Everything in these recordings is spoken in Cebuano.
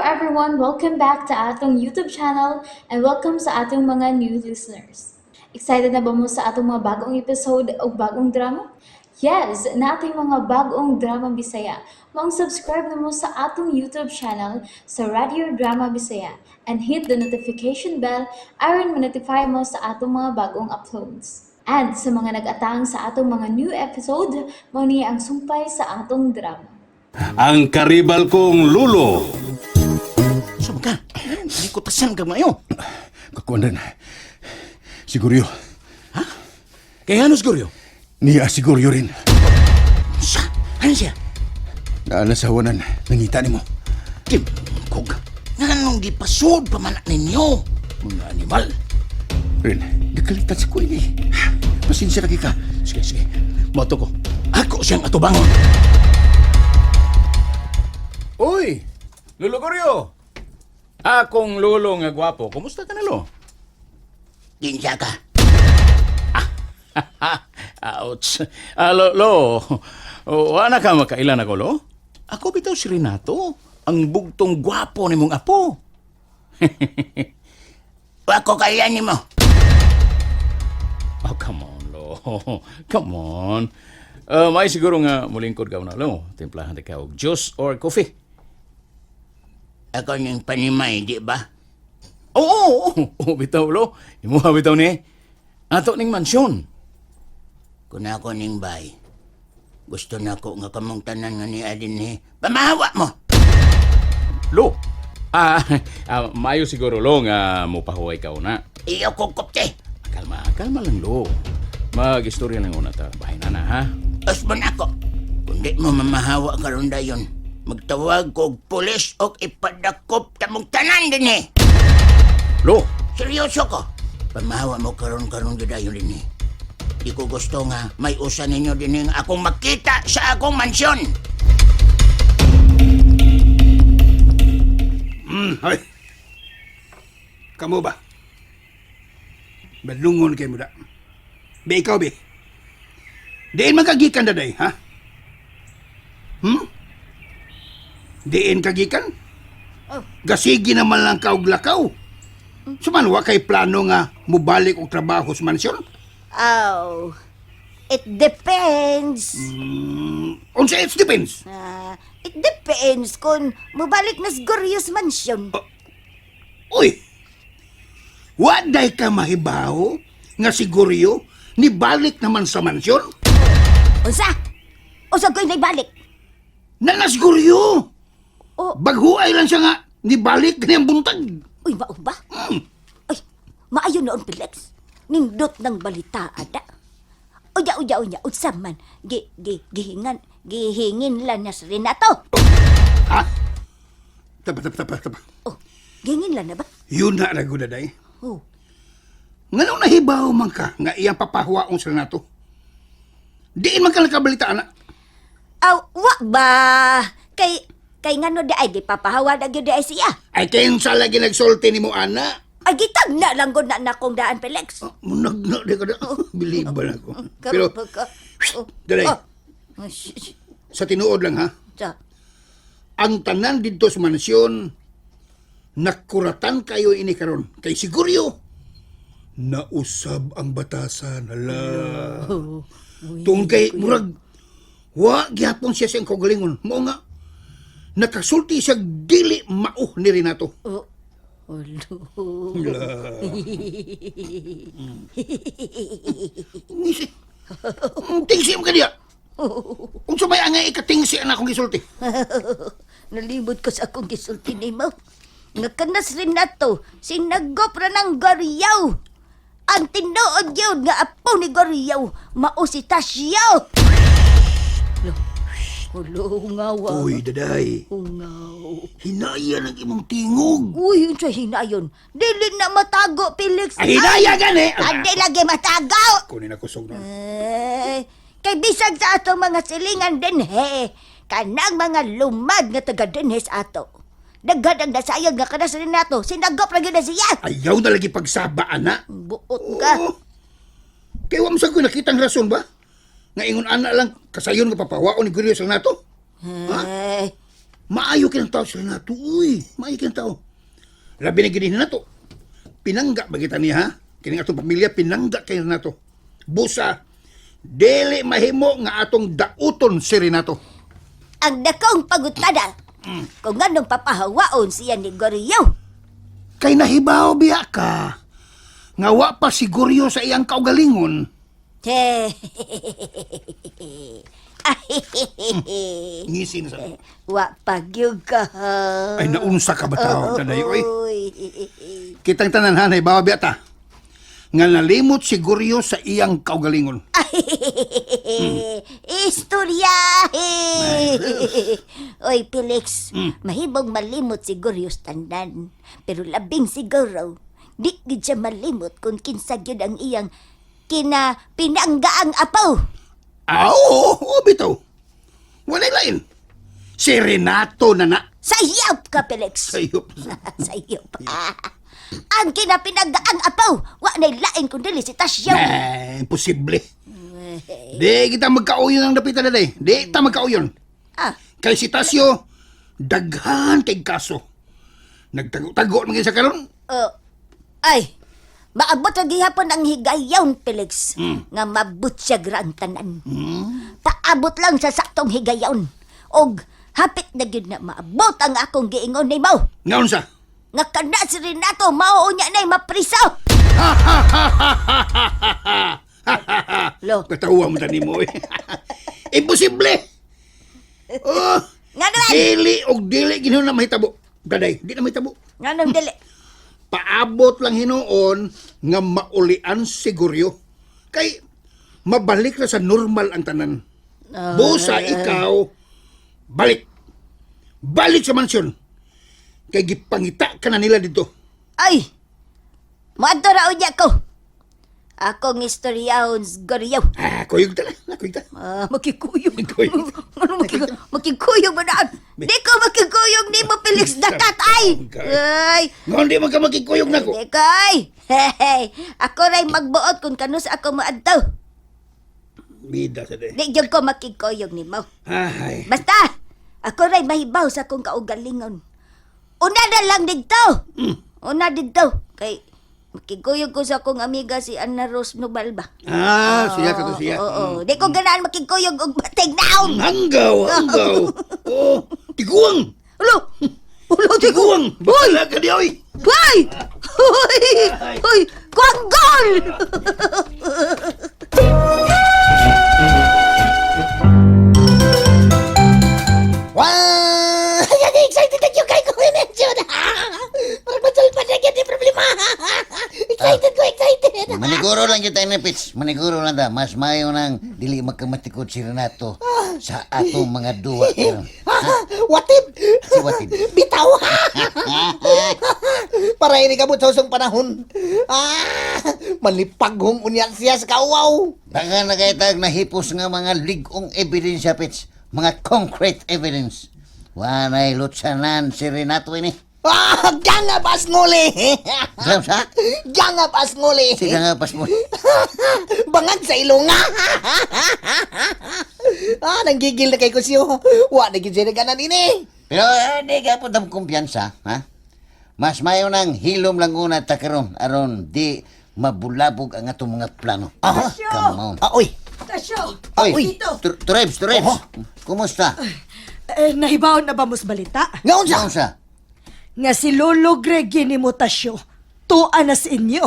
Everyone! Welcome back to atong YouTube channel and welcome sa atong mga new listeners. Excited na ba mo sa atong mga bagong episode o bagong drama? Yes, naa tay mga bagong drama Bisaya. Maong subscribe na mo sa atong YouTube channel sa Radio Drama Bisaya and hit the notification bell aron ma-notify mo sa atong mga bagong uploads. And sa mga nag-atang sa atong mga new episode, mao ni ang sumpay sa atong drama. Ang karibal kong lulo. Saan ka? Hindi ko tasan ka mayo. Kakuan rin. Siguryo. Kaya ano siguro? Niya siguryo rin. Sa? Ano siya? Naa na sa hawanan. Nangita nimo. Kim, kog. Nganong gipasod pa man ninyo? Mga animal. Rin, nagkalitan sa ko ini. Pasensya na ka. Sige, sige. Moto ko. Ako siyang atubangon. Uy! Lolo Goryo! Akong lolo nga gwapo. Kumusta ka na, lo? Kinsa ka? Ouch. Ah, lo, lo. Wala ka makailan ako, lo? Ako bitaw si Renato. Ang bugtong gwapo ni mong apo. Wa ko kailan nimo. Oh, come on, lo. Come on. May siguro nga mulingkod ka na, lo. Timplahan ka og juice or coffee. Ako ning panimay, di ba? Oo, oo, oo. Oo, bitaw, lo. Imuha bitaw ni. Ato ning mansyon. Kung ako ning bay, gusto na ko nga kamong tanan nga ni adin ni pamahawa mo. Lo. Maayo siguro, lo, nga mupahuway ka una. Iyo ko kopte. Kalma, kalma lang, lo. Mag-istorya lang una ta. Bahay na na, ha? Usbon ako. Kundi mo mamahawa karon dayon. Magtawag ko og pulis og ipadakop kamong tanan dinhi. Lo! Seryoso ko. Pamahawa mo karon karon gyud dayon dinhi. Di ko gusto nga may usa ninyo dinhi nga akong makita sa akong mansyon. Hoy. Kamu ba? Balungon kay mo da. Be, ikaw be. Diin man kagikan daday, ha? Diin kagikan? Gasigi naman lang ka og lakaw. Suman wa kay plano nga mubalik og trabaho sa mansyon? Oh, it depends. Unsa it depends. Ah, it depends kung mubalik na sa Gurios Mansion. Uy! Wa day ka mahibaw nga siguryo nibalik naman sa mansyon? Unsa? Unsa ko'y naibalik? Nanas Guryo! Oh. Baghuay lang siya nga, nibalik niyang buntag. Uy, mao ba? Ay, maayo noon, Felix. Nindot ng balita, ada. Uya, uya, uya, unsa man. Gi, gi, gihingan, gihingin lang na si Renato. Ha? Tapa, tapa, tapa, tapa. Oh, gihingin lang na ba? Yun na rago daday. Oh, Ngano nahibaw man ka nga iyang papahuwaong sila nato? Diin man ka nakabalita, anak. Aw, wa ba? Kay ngano di ay gipapahawa na gyud di ay siya. Ay, kinsa lagi nagsulti ni mo, ana? Ay, gitag na lang gud na nakong daan, Felix. Oh, munag na, di ka na. Biliban ako. Pero, Karon pa ka. Oh. Daday. Oh. Oh, sh- sh- Sa tinuod lang, ha? Sa, Ang tanan dito sa mansyon, nakuratan kayo ini karon. Kay siguryo, nausab ang batasan. Hala. Tungkol kay murag wa gyapon siya sa iyang kaugalingon. Mao nga nakasulti siya dili mao ni Renato. Oh. Alo. Hala. Ngisi. Tingsi mo ka diya. Unsa may angay ikatingsi ana akong gisulti? Nalimot ko sa akong gisulti nimo. Nga kanas rin na to, sinagop ra ng Goryaw. Ang tinuod yun nga apo ni Goryaw, mao si Tasyo. Lo, ulo, hungaw. Uy, daday. Hungaw. Hinaya ng imong tingog. Uy, yun sa hinayon. Dili na matago, Felix. Ay, hinaya gani. Adi lagi matago. Kunin ako sugnon. Eh, kay bisag sa atong mga silingan dinhe, kanang mga lumad nga taga dinhe sa ato. Daghan ang nasayag nga kanas rin nato, sinagop ra gyud na siya. Ayaw na lagi pagsaba, ana. Buot ka. Oo. Kay wa mo sa ko nakitang rason ba? Nga ingon ana lang kasayon nga papawaon ni Guryo sa nato. Eh, Maayo kinang tao si Renato, uy. Maayo kinang tao. Labi na gini nato. Pinangga ba kita niya, ha? Kining atong pamilya, pinangga kay Renato. Busa, dili mahimo nga atong dauton si Renato. Ang dakong pagutada. Kung anong papahawaon siya ni Goryo. Kay nahibaw biya ka. Nga wa pa siguryo sa iyang kaugalingon. Ngisi na sa... Wa pa gyud ka. Ay, naunsa ka ba tao? Taday, oy. Oy. Kitang tanan ha, nahibaw biya ta. Nga nalimot siguryo sa iyang kaugalingon. Istorya! Oy, Felix, mahibong malimot si Goryos tanan. Pero labing siguro, di gid siya malimot kung kinsa gyud ang iyang kina pinanggaang apaw. Ah, oo, oo, bitaw. Walay lain. Si Renato na na. Sayop ka, Felix! Sayop. Sayop. Ang kinapinanggaang apaw, wa na'y lain kun dili si Tasyo. Eh, imposible. Di kita magkauyon ang dapitan na day. Di ta magkauyon. Ah, Kay si Tasyo, daghan kay kaso. Nagtago-tago man gyud sa karon. oh, ay, maabot ang gihapon ang higayon, Felix, nga mabutsyag ra ang tanan. Paabot lang sa saktong higayon. Og hapit na gyud na maabot ang akong giingon nimo. Ngaon sa? Nga kana si Renato mao unya na'y mapriso. Lo. Katawa mo tani mo eh. Imposible. Oh, Nga naman! dili og dili gihon na mahitabo. Daday, di na mahitabo. Nga nang dili. Paabot lang hinuon nga maulian siguryo. Kay mabalik na sa normal ang tanan. Busa ikaw, balik. Balik sa mansyon. Kay gipangita ka na nila dito. Ay! Moadto ra unya ko. Akong istoryahon Goryo. Ah, kuyog ta na. Kuyog ta. Ah, makikuyog. Makikuyog. Ano makikuyog ba na? Di ko makikuyog ni mo Felix Dakat ay. Ay, Ngayon di man ka makikuyog na ko. di ko ay. Hey, ako ray magbuot kung kanus ako moadto. Bida sa day. Di gyud ko makikuyog nimo. Ay. Basta, ako ray mahibaw sa akong kaugalingon. Una na lang didto. Una didto. Kay makikuyog ko sa akong amiga si Ana Rose Nobalba. Ah, siya ka to siya. Oo, oo. Di ko ganahan makikuyog og bating naon. Hanggaw, hanggaw. Oh, tiguang. Ulo! Ulo, di ko! Tiguang. Bakala ka di oy. Hoy! Hoy! Hoy! Kwanggol! Wow! Excited na yung kay ko mention. Parang masulpan na gyud ni problema. Excited ko, excited. Maniguro lang kita ni Pits. Maniguro lang ta. Mas mayo nang dili magkamatikod si Renato sa atong mga duwa. karon. Watib. Si Watib. Bitaw. Para ini kabut sa usong panahon. Ah, manipaghong unyan siya sa kauwaw. Baka na kay tag nahipos nga mga ligong ebidensya, Pits. Mga concrete evidence. Wanay lutsanan si Renato ini. Ah, gangap asnguli. Alam sa? Gangap asnguli. Sila nga pas mo. Bangag sa ilong. Ah, nanggigil na kay Kusyo. Wa na gyud siya naganan ini. Pero di ka po dam kumpiyansa, ha? Mas mayo nang hilom lang una ta karon aron di mabulabog ang atong mga plano. Aha. Come on. Ah, oy. Tasyo! Oy, Dito! Turebs, Turebs. Kumusta? Eh, nahibaon na ba mos balita? Ngaon sa? Unsa? Nga si Lolo Greg ni mo Tasyo. Tuwa na sa inyo.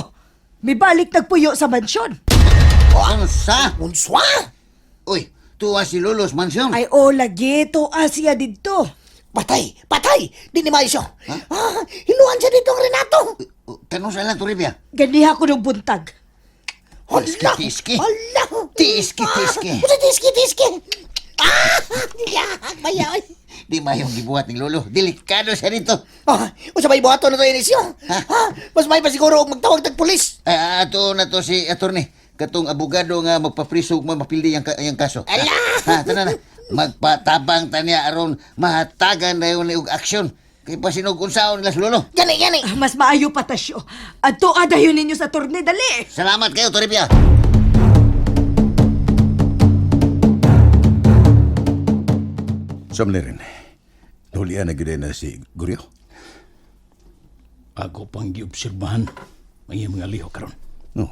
Mibalik nagpuyo sa mansyon. Unsa? Unswa? Uy, tuwa si Lolo's mansyon. Ay o lagi, tuwa siya didto. Patay! Patay! Di ni maisyo. Ah, hiluan siya dito ang Renato. Kano sa lang Toribia? Ganiha ko ng buntag. Hala! Tiski, tiski. Hala! Tiski, tiski. Ah, tiski, tiski. Ah! Yak, bayaw. Di mayong gibuhat ni Lolo. Delikado siya dito. Ah, unsa may buhaton na to inisyo? Ha? Ha? Mas may pa siguro og magtawag tag pulis. Ay, ato na to si attorney. Katong abogado nga magpapriso ug mapildi ang ang kaso. Ala! Ha, tanan na. Magpatabang tanya aron mahatagan na yun og aksyon. Kay pasinog unsaon nila si Lolo. Gani, gani. Ah, mas maayo pa Tasyo. Adto dayon ninyo sa torne, dali. Salamat kayo, Toribia. Samlirin. Nahulian na gyud na si Guryo. Ako pang giobserbahan ang iyang mga lihok karon. No.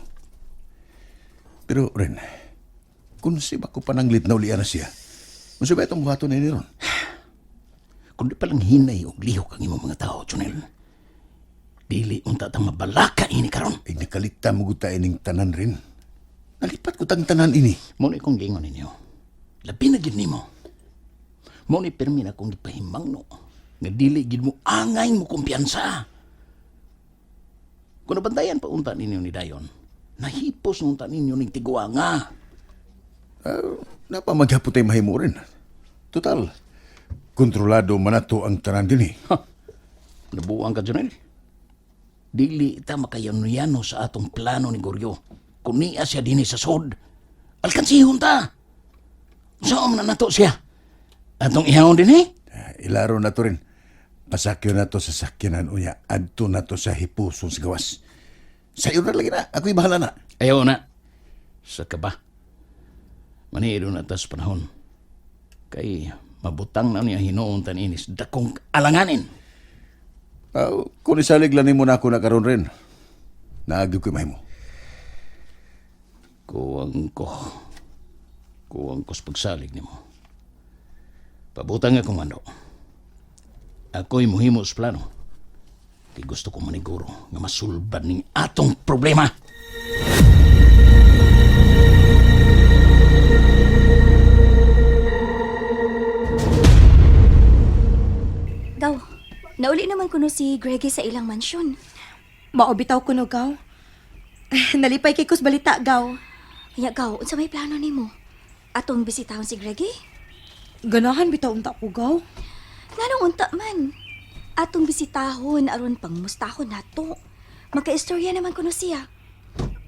Pero Ren, kung si ba ko pananglit na ulian na siya, unsa ba itong buhaton ni ron? Kung di palang hinay og lihok ang imong mga tao, Junel. Dili unta ta mabalaka ini karon. Ay nakalita mo gud ta ining tanan rin. Nalipat ko tang tanan ini. Mo ni kong giingon ninyo. Labi na gid nimo. Mo ni pirmi na kong gipahimangno nga dili gid mo angay mo kumpiyansa. Kung nabantayan pa unta ninyo ni Dayon, nahipos na unta ninyo ning tiguanga. Napamaghapon tayo mahimo rin. Total, kontrolado man nato ang tanan din eh. Nabuang ka, Junel. Dili ta makayano-yano sa atong plano ni Goryo. Kung niya siya dinhi sa sod, alkansihon ta. Saan na nato siya? Atong ihawon din eh. Ilaro na to rin. Pasakyo na to sa sakyanan unya. Adto na to sa hipuson sa gawas. Sayo na lagi na. Ako'y bahala na. Ayaw na. Sa kaba. Manido na tas panahon. Kay mabutang na niya hinuon tan inis dakong alanganin. Kung isalig lang nimo na ako na karon rin. Naagyo ko'y mahimo. Kuwang ko. Kuwang ko sa pagsalig nimo. Pabutang akong mando. Ako'y muhimo sa plano. Kay gusto ko maniguro nga masulbad ning atong problema. Gaw, nauli naman kuno si Greggy sa ilang mansyon. Maobitaw ko no, gaw. Nalipay kay kus balita, gaw. Nya gaw, unsa may plano nimo? Atong bisitahon si Greggy? Ganahan bitaw unta ko, gaw. Nganong unta man? Atong bisitahon aron pangmustahon nato. Makaistorya naman kuno siya.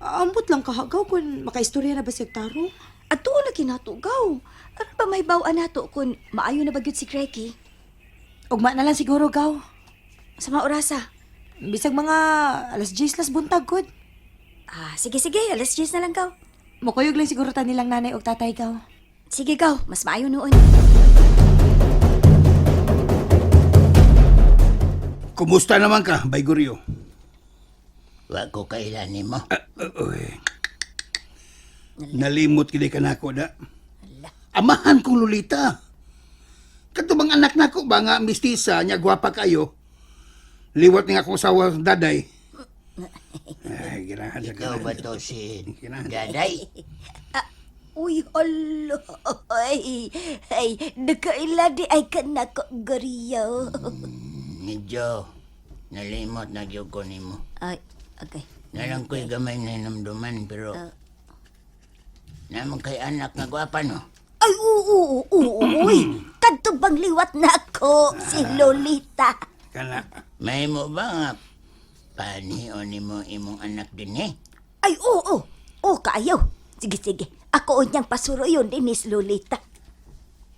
Ambot lang ka, gaw, kung makaistorya na ba siya tarong. Adto na kinato gaw. Aron pa may baw nato kun maayo na ba gyud si Greggy? Ugma na lang siguro, gaw. Sa mga orasa. Bisag mga alas 10 las buntag, good. Ah, sige sige, alas 10 na lang gaw. Mukuyog lang siguro ta nilang nanay og tatay, gaw. Sige gaw, mas maayo noon. Kumusta naman ka, Bay Guryo? Wa ko kailan nimo. Uy. Nalimot kini ka nako da. Amahan kong Lolita. Katubang anak nako ba nga mistisa nya gwapa kayo. Liwat ni akong asawa daday. Ay, ginahan sa Ikaw ba to si Ginahan. Daday? Uy, hala. Ay, ay, nakaila di ay kanako, Goryo. Medyo nalimot na gyud ko nimo. Ay, okay. Nalang ko'y gamay na namduman pero namang kay anak nga gwapa no. Ay, oo, oo, oo, uy. Kadto bang liwat na ako, si Lolita. Kana. May mo ba nga panion nimo imong anak din eh? Ay, oo, oo, kaayo. Sige, sige. Ako unyang pasuro yun din, Miss Lolita.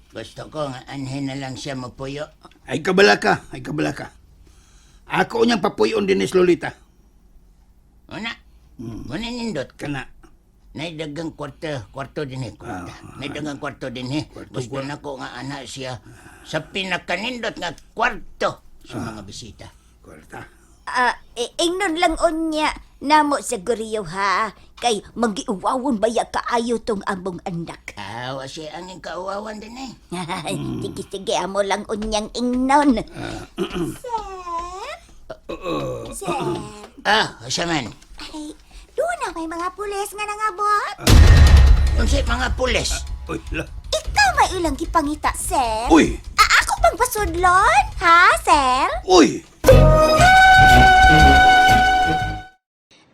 Gusto ko nga anhin na lang siya mapuyo. Ay kabala ka, ay kabala ka. Ako niyang papuyon din ni Lolita. Una, muna nindot. Kana. Naidagang kwarto, kwarto din eh. Kwarta. Naidagang kwarto din eh. Gusto na ko nga anak siya sa pinakanindot nga kwarto sa mga bisita. Kwarta. Ah, ingnon lang unya namo sa Goryo ha. Kay magiuwawon baya kaayo tong among anak. Awa siya ang kauwawan din eh. Sige, sige, amo lang unyang ingnon. Sir? Sir? Ah, asa man. Ay, doon na may mga pulis nga nangabot. Unsay mga pulis? Uy, la. Ikaw may ilang gipangita, sir. Uy! Ako bang pasudlon? Ha, sir? Uy!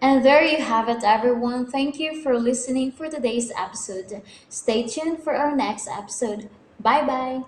And there you have it, everyone. Thank you for listening for today's episode. Stay tuned for our next episode. Bye bye.